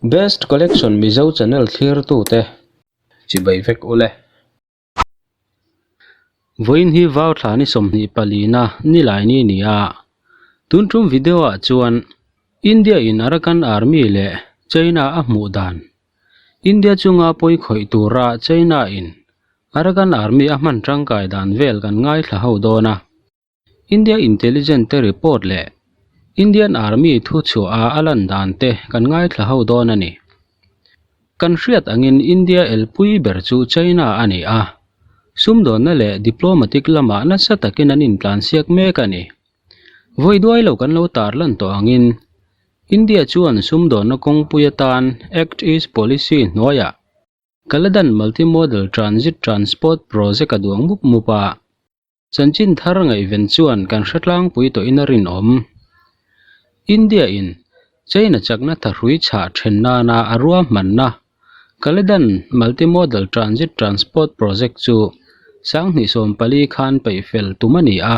Best Collection Mizo channel thlirtute chibai vek ule. Vawiin hi vau thla ni 20 palina nilai ni ni a. Tun tum video ah chuan India in Arakan Army leh China a hmuh dan India chunga pawi khawih tura China in Arakan Army a hman tangkai dan vel kan ngaithla ho dawn a. India Intelligence te report leh Indian Army thu chhuah a a lan dan te kan ngaithla ho dawn a ni. Kan hriat angin India elpui ber chu China a ni a, sumdawnna leh diplomatic lamah nasa takin an intlansiak mek a ni. Vawi duai lo kan lo tarlan tawh angin India chuan sumdawnna kawngpui atan Act East Policy hnuaiah Kaladan Multimodal Transit Transport Project a duang mup mup a. Chanchin thar ngaihven chuan kan hre tlangpui tawhin a rinawm. India in China chakna thahrui chhah then nana a ruahmanna Kaladan Multimodal Transit Transport Project chu 2014 khan peih fel tum a ni a,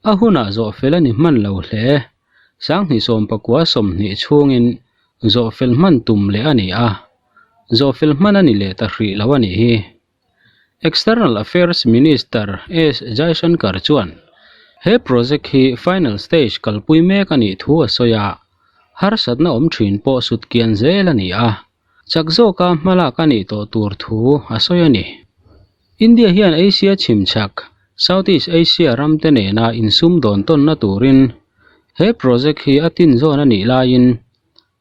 a hunah zawh fel a ni hman lo hle. 2019 20 chhungin zawh fel hman tum leh a ni a, zawh fel hman a ni leh ta hrih lo a nih hi. External Affairs Minister S Jaishankar chuan he project hi final stage kalpui mek a nih thu a sawi a, harsatna awm thin pawh sut kian zel a ni a, chak zawka hmalak a nih tawh tur thu a sawi a ni. India hian Asia chhimchhak, Southeast Asia ramte nena insum dawn tawnna turin he project hi a tin zawn a nih laiin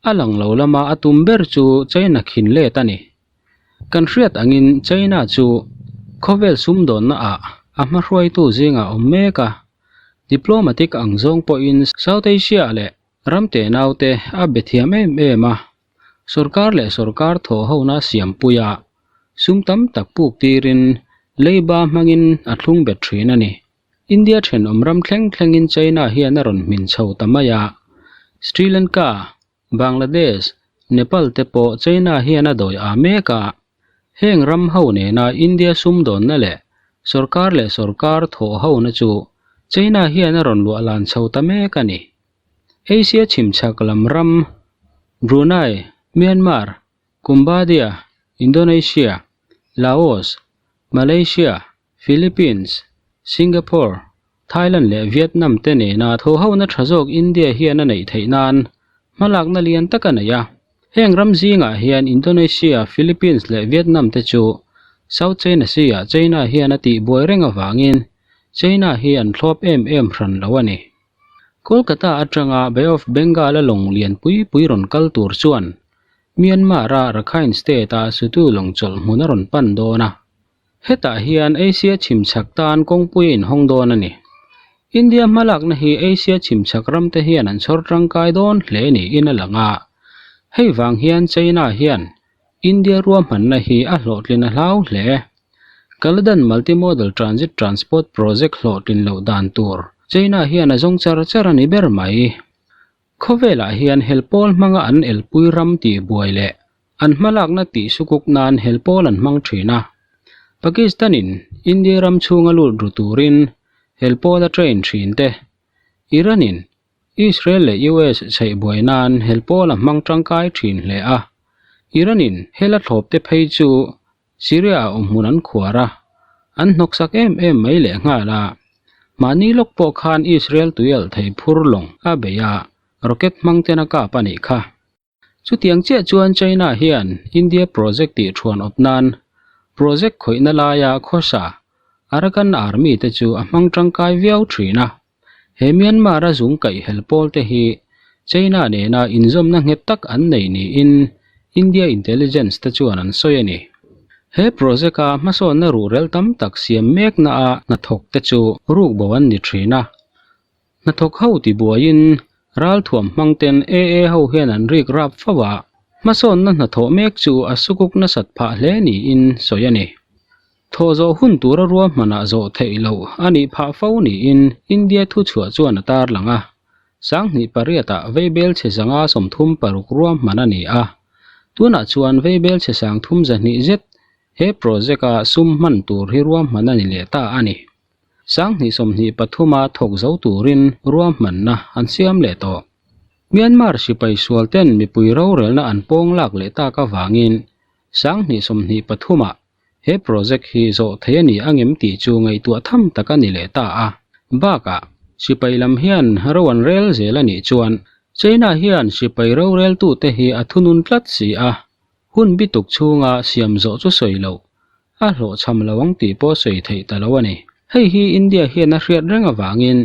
a lang lo lama a tum ber chu China khin let a ni. Kan hriat angin China chu khawvel sumdawnna ah a hmahruaitu zingah awm mek a, diplomatic ang zawng pawhin South Asia leh ram tenau te a be thiam em em a, sorkar leh sorkar thawh hona siampui a, sum tam tak puk tirin leiba hmangin a thlung bet thin a ni. India thenawm ram thleng thlengin China hian a rawn hmin chho ta mai a, Sri Lanka, Bangladesh, Nepal te pawh China hian a dawi a mek a, heng ram ho nena India sumdawnna leh sorkar leh sorkar thawh hona chu China hian a rawn luah lan chho ta mek a ni. Asia chhimchhak lam ram Brunei, Myanmar, Cambodia, Indonesia, Laos, Malaysia, Philippines, Singapore, Thailand leh Vietnam te nena thawhhona tha zawk India hian a neih theih nan hmalakna lian tak a nei a. Heng ram zingah hian Indonesia, Philippines leh Vietnam te chu South China Sea-ah China hian a tihbuai reng avangin China hi an thlawp em em hran lo a ni. Kolkata atanga Bay of Bengal-a lawng lian pui pui rawn kal tur chuan Myanmar-a Rakhine State-a Sutu lawng chawlh hmun a rawn pan dawn a. Hetah hian Asia chhimchhak tan kawngpui a inhawng dawn a ni. India hmalakna hi Asia chhimchhak ramte hian an chhawr tangkai dawn hle niin a lang a. Hei vang hian China hian India ruahmanna hi a hlawhtlin a hlau hle. Kaladan Multimodal Transit Transport Project hlawhtlin loh dan tur China hian a zawng char char a ni ber mai. Khawvelah hian helpawl hmanga an elpui ram tihbuai leh An hmalakna tih sukuk nan hel pawl an hmang thin a. Pakistan-in India ram chhunga lut ru turin hel pawl a train thin te, Iran-in Israel leh US chheih buai nan hel pawl a hmang tangkai thin hle a. Iran-in hel a thlawp te phei chu Syria-ah awmhmun an khuar a, an hnawksak em em mai lehnghal a. Mahni lawk pawh khan Israel tuialh thei phur lawng a bei a, rocket hmang ten a kap a nih kha. Chutiang chiah chuan China hian India project tih thuan awp nan project khawihna laia khawsa Arakan Army te chu a hmang tangkai viau thin a. He Myanmar a zung kaih hel pawl te hi China nena inzawmna nghet tak an nei niin India intelligence te chuan an sawi a ni. He project a hmasawnna ruhrel tam tak siam mekna a hnathawk te chu rukbo an ni thin a. Hnathawk ho tibuaiin ralthuam hmang ten AA ho hian an rik rap fo a, hmasawnna hnathawh mek chu a sukuk nasat phah hle niin sawi a ni. Thawh zawh hun tura ruahmanah zawh theih loh a nih phah fo niin India thuchhuah chuan a tarlang a, 2008 ah veibelchhe 136 ruahman a ni a, tunah chuan veibelchhe 302 zet he project-a sum hman tur hi ruahman a ni leh ta a ni. 2023 a thawk zo turin ruahmanna an siam leh tawh. Myanmar sipai sual ten mipui rorelna an pawng lak leh tak avangin 2023 ah he project hi zawh theih a ni angem tih chu ngaihtuah tham tak a ni leh ta a. Bakah, sipai lam hian ro an rel zel a nih chuan China hian sipai roreltute hi a thunun tlat si a, hun bituk chhunga siam zawh chu sawi loh a hlawhchham lo ang tih pawh sawi theih ta lo a ni. Hei hi India hian a hriat reng avangin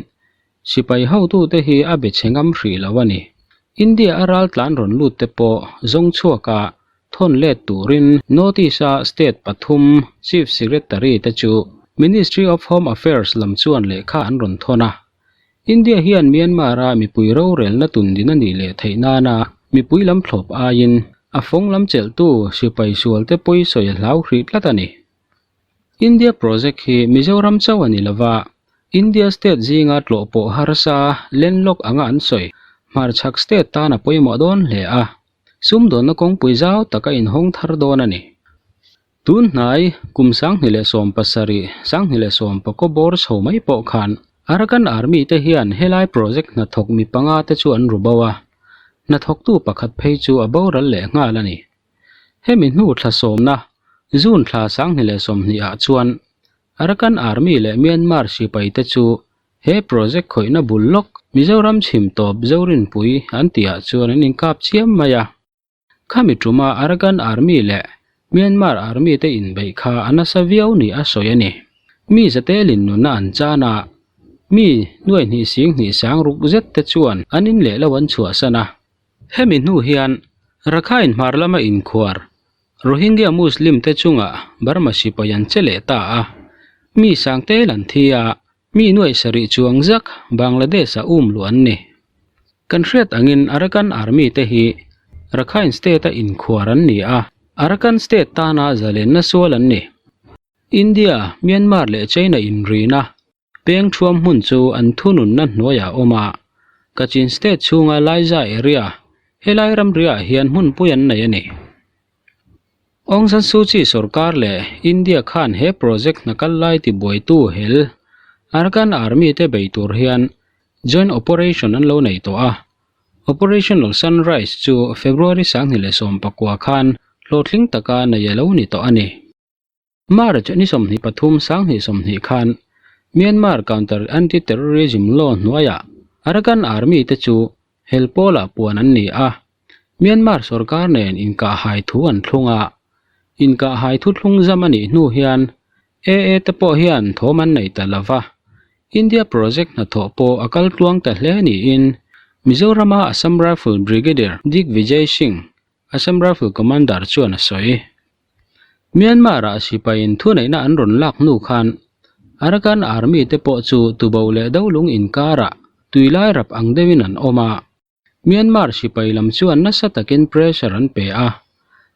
Sipai hotute hi a be chhe ngam hrih lo a ni. India a raltlan rawn lut te pawh zawng chhuaka thawn let turin Notice a state pathum Chief Secretary te chu Ministry of Home Affairs lam chuan lehkha an rawn thawn a. India hian Myanmar a mipui rorelna tundin a nih leh theih nana mipui lam thlawp aiin a fawng lam chelhtu sipai sualte pawi sawi a hlau hrih tlat a ni. India project hi Mizoram chauh a ni lova, India state zinga tlawh pawh harsa landlock anga an sawi. Hmarchhak state tan a pawimawh dawn hle a, sumdawnna kawngpui zau tak a inhawng thar dawn a ni. Tun hnai kum 2017, 2019 bawr chho mai pawh khan Arakan Army te hian helai project hnathawk mi panga te chu an ru bo a, hnathawktu pakhat phei chu a boral leh nghal a ni. Hemi hnu thla sawmna, June thla 2020 ah chuan Arakan Army leh Myanmar sipai te chu he project khawihna bul lawk Mizoram chhim tawp Zorinpui an tihah chuan an inkap chiam mai a. Khami tuma Arakan Army leh Myanmar Army te inbeih kha a nasa viau ni a sawi a ni. Mi zatelin nunna an chan a, mi nuai hnih sing hnih sang ruk zet te chuan an in leh lo an chhuahsan a. Hemi hnu hian Rakhine hmar lama inkhuar Rohingya Muslim te chungah Burma sipai an che leh ta a, mi sangtel an thi a, mi nuaih sarih chuang zak Bangladesh ah um luh an ni. Kan hriat angin Arakan Army te hi Rakhine State a inkhuar an ni a, Arakan State tana zalenna sual an ni. India, Myanmar leh China inrina Peng thuam hmun chu an thununna hnuaiah a awm a, Kachin State chhunga Laiza area, helai ramriah hian hmunpui an nei a ni. Aung San Suu Kyi sorkar leh India khan he project hna kal lai tibuaitu hel Arakan Army te bei tur hian joint operation an lo nei tawh a, Operational Sunrise chu February 2019 khan hlawhtling taka nei a lo ni tawh a ni. March ni 23 2020 khan Myanmar Counter Anti-Terrorism Law hnuaiah Arakan Army te chu hel pawlah puan an ni a, Myanmar sorkar nen inkahhai thu an thlung a. Inkahhai thuthlung zam a nih hnu hian AA te pawh hian thawm an nei ta lo va, India project hnathawh pawh a kal tluang ta hle niin Mizorama Assam Rifle Brigadier Digvijay Singh Assam Rifle Commander chuan a sawi. Myanmar-ah sipaiin thuneihna an rawn lak hnu khan Arakan Army te pawh chu tubo leh dolung inkarah tuilai rap ang deuhin an awm a. Myanmar sipai lam chuan nasa takin pressure an pe a.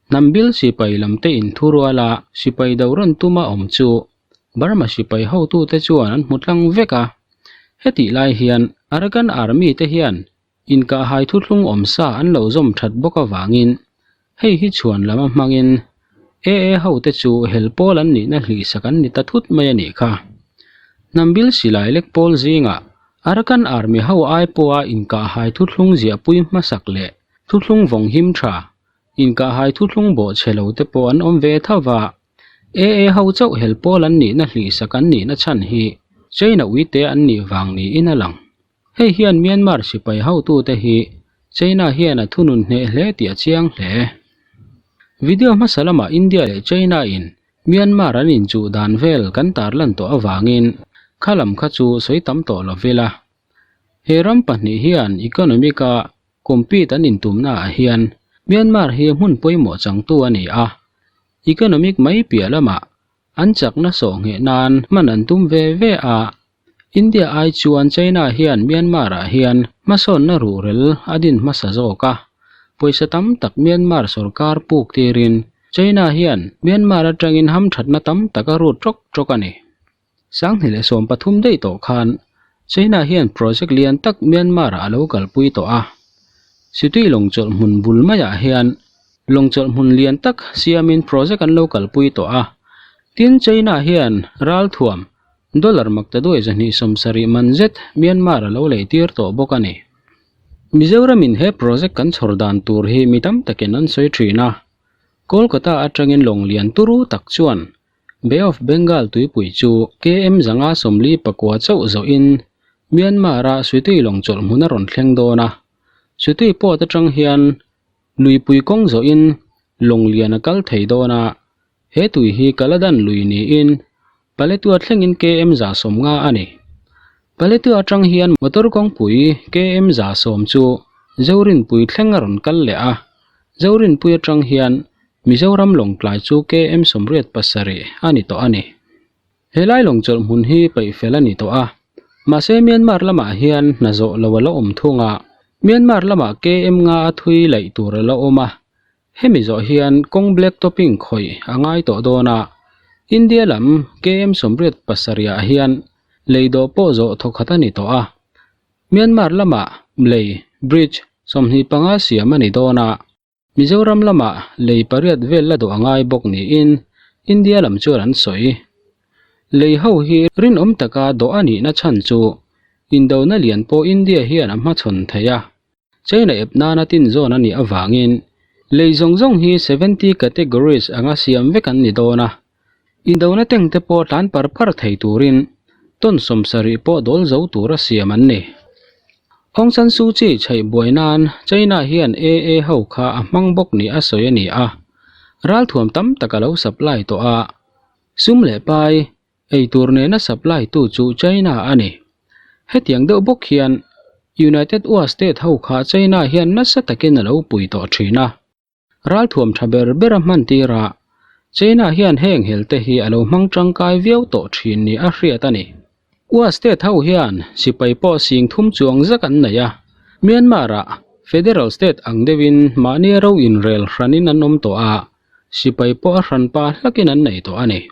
Hnambil sipai lam te inthuruala sipai do rawn tuma awm chu Burma sipai hotute chuan an hmu tlang vek a. Hetih lai hian Arakan Army te hian Inkahhai thuthlung awm sa an lo zawm that bawk avangin hei hi chhuan lama hmangin AA hote chu hel pawl an nihna hlihsak an ni ta thut mai a nih kha. Hnambil silai lek pawl zingah Arakan Army ho ai pawha inkahhai thuthlung ziahpui hmasak leh thuthlung vawng him tha, inkahhai thuthlung bawhchhe lo te pawh an awm ve tho va. AA ho chauh hel pawl an nihna hlihsak an nihna chhan hi China uite an nih vang niin a lang. Hei hian Myanmar sipai hotute hi China hian a thunun hneh hle tih a chiang hle. Video hmasa lamah India leh China in Myanmar an inchuh dan vel kan tarlan tawh avangin kha lam kha chu sawi tam tawh lo vela. He ram pahnih hian economic a compete an intumna ah hian Myanmar hi hmun pawimawh changtu a ni a, economic mai piah lamah An chakna sawh ngheh nan hman an tum ve ve a, India ai chuan China hian Myanmar ah hian hmasawnna ruhrel a din hmasa zawk a, pawisa tam tak Myanmar sorkar puk tirin China hian Myanmar atangin hamthatna tam tak a rut ṭawk ṭawk a ni. 2013 daih tawh khan China hian project lian tak Myanmar ah a lo kalpui tawh a, City lawngchawlh hmun bul maiah hian Lawngchawlh hmun lian tak siamin project an lo kalpui tawh a, tin China hian ralthuam dollar maktaduai 270 man zet Myanmar a lo lei tir tawh bawk a ni. Mizoramin he project kan chhawr dan tur hi mi tam takin an sawi thin a, Kolkata atangin lawng lian turu tak chuan Bay of Bengal tuipui chu KM 549 chauh zawhin Myanmar-a Suitui lawng chawlh hmun a rawn thleng dawn a. Suitui port atang hian luipui kawng zawhin lawng lian a kal thei dawn a, he tui hi Kaladan lui niin Paletua thlengin KM 150 a ni. Paletua atang hian motor kawngpui KM 110 chu Zorinpui thleng a rawn kal leh a, Zorinpui atang hian Mizoram Lawngtlai chu KM 87 a ni tawh a ni. Helai lawng chawlh hmun hi peih fel a ni tawh a, mahse Myanmar lamah hian hna zawh lo a la awm thung a, Myanmar lamah KM nga a thui laih tur a la awm a, hemi zawh hian kawng black topping khawih a ngai tawh dawn a, India lam KM 87 ah hian lei dawh pawh zawh thawkhat a ni tawh a, Myanmar lamah lei, bridge, 25 siam a ni dawn a. Mizoram lamah lei pariat vel la duh a ngai bawk niin India lam chuan an sawi. Lei ho hi rinawm taka dawh a nihna chhan chu indona lian pawh India hian a hmachhawn thei a, China ep nana tin zawn a nih avangin lei zawng zawng hi 70 categories anga siam vek an ni dawn a, indona teng te pawh tlan par par thei turin tawn 70 pawh dawl zo tura siam an ni. Aung San Suu Kyi chhaih buai nan China hian AA ho kha a hmang bawk ni a sawi a ni a, ralthuam tam tak a lo supply tawh a, sum leh pai ei tur nena supply tu chu China a ni. Hetiang deuh bawk hian United Ua State ho kha China hian nasa takin a lo pui tawh thin a. Ralthuam tha ber ber a hman tir a, China hian heng hel te hi a lo hmang tangkai viau tawh thin ni a hriat a ni. Ua state ho hian sipai pawh sing thum chuang zak an nei a, Myanmar ah federal state ang deuhin mahni ro inrel hranin an awm tawh a, sipai pawh a hran pa hlakin an nei tawh a ni.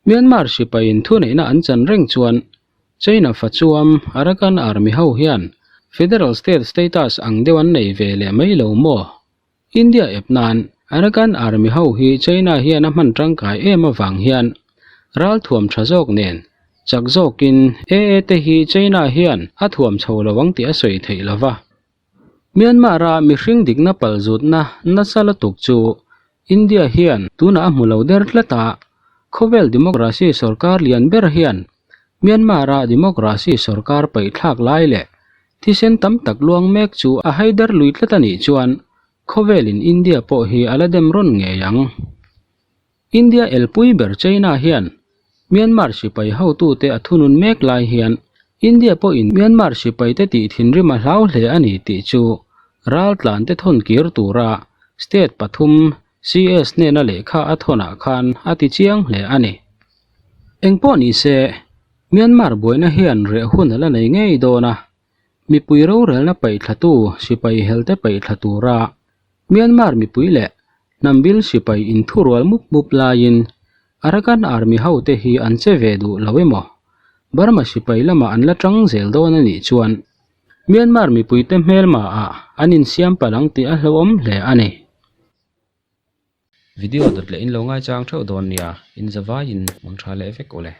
Myanmar sipaiin thuneihna an chan reng chuan China fachuam Arakan Army ho hian Federal State status ang deuh an nei ve leh mai lo maw? India ep nan Arakan Army ho hi China hian a hman tangkai em avang hian ralthuam tha zawk nen chak zawkin AA te hi China hian a thuam chho lo ang tih a sawi theih lova. Myanmar-a mihring dikna palzutna nasa lutuk chu India hian tunah a hmu lo der tlat a, khawvel democracy sorkar lian ber hian Myanmar-a democracy sorkar paihthlak lai leh thisen tam tak luang mek chu a haider lui tlat a nih chuan khawvelin India pawh hi a la dem rawn ngei ang. India elpui ber China hian Myanmar sipai hotute a thunun mek lai hian India pawhin Myanmar sipaite tih thinrim a hlau hle a ni tih chu raltlante thawn kir tura state pathum CS hnena lehkha a thawnah khan a ti chiang hle a ni. Engpawh ni se, Myanmar buaina hian reh hun a la nei ngei dawn a, mipui rorelna paihthlatu sipai helte paihthla tura Myanmar mipui leh Hnambil sipai inthurual mup mup laiin Arakan Army hote hi an che ve duh lo emaw? Burma sipai lamah an la tang zel dawn a nih chuan Myanmar mipuite hmelmaah an insiam palh ang tih a hlauhawm hle a ni. Video dawt leh in lo ngaichang theuh dawn nia, in zavaiin mang tha leh vek ule.